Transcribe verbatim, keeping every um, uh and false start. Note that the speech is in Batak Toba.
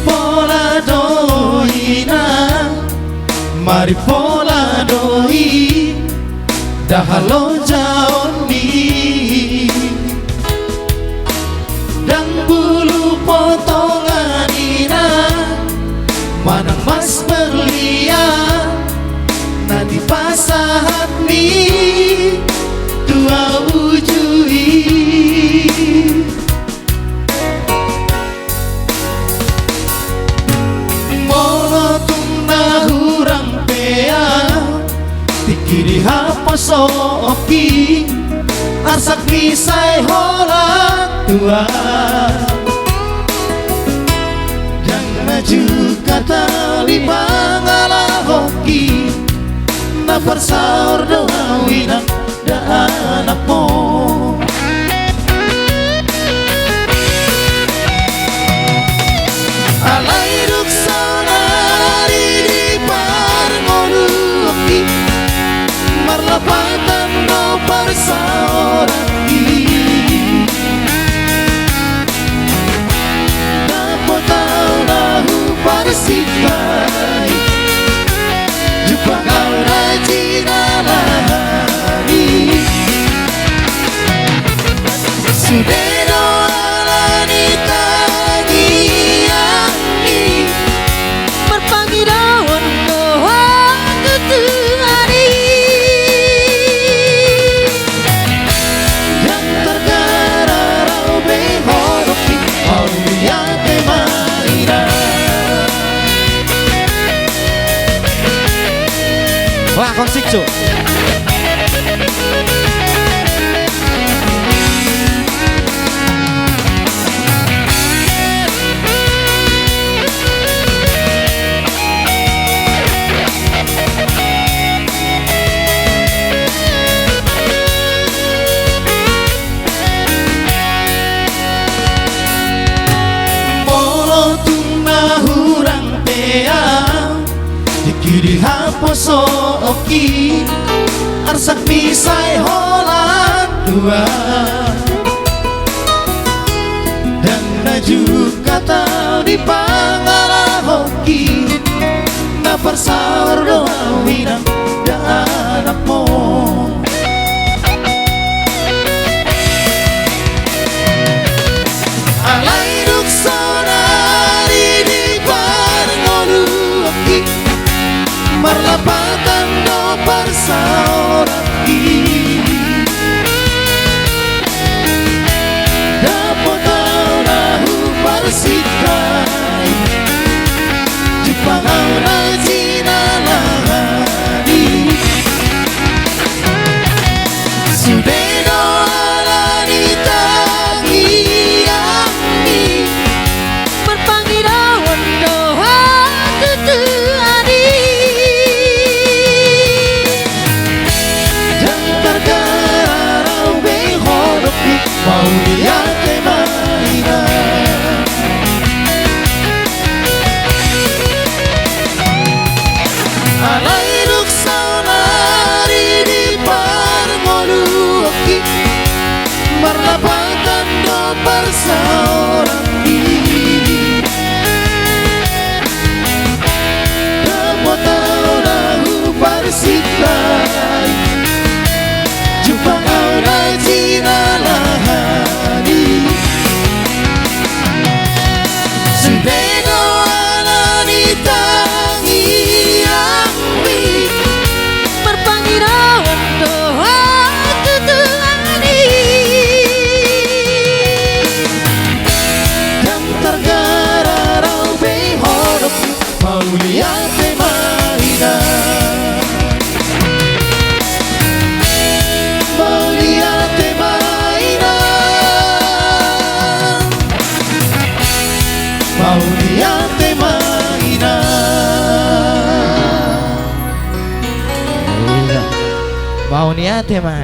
Pola do i na, mari pola do i, ndang halojaon ni. Ndang bulu potongan i na, manang mas berlian, na dipasahat ni tua uju i. Molo tung na hurang pe au tingki di haposoonki, arsak ni sai holan tua. Ndang na jungkat au di pangalahoki, na parsaor do au inang da anakmu. Alai dung saonari di parngoluonki, marlapatan do parsaoranki. Dapot au na huparsinta i, jumpang au na jinalahan i. Sude do ala ni tangiang i, marpangidoan do hatutuan i. Ndang targara rau be horongki, mauliate ma inang. Wah, konsik, Cuk. Molo tung na hurang pe au tingki di haposoonki, arsak ni sai holan tua. Ndang na jungkat au di pangalahoki, na parsaor do au inang da anakmu. Alai dung saonari di parngoluonki, marlapatan do parsaoranki. Dapot au na huparsinta i, jumpang au na jinalahan i. Sude do ala ni tangiang i, marpangidoan do hatutuan i. Ndang targara rau be horongki, mauliate ma inang. Alai dung saonari di parngoluonki, marlapatan do parsaoranki. Dapot au na huparsinta i, jumpang au na jinalahan i. Sude do ala ni tangiang i, marpangidoan do hatutuan i. Ndang targara rau be horongki, mauliate ma inang. Mauliate ma inang. Mauliate ma inang. Mauliate ma.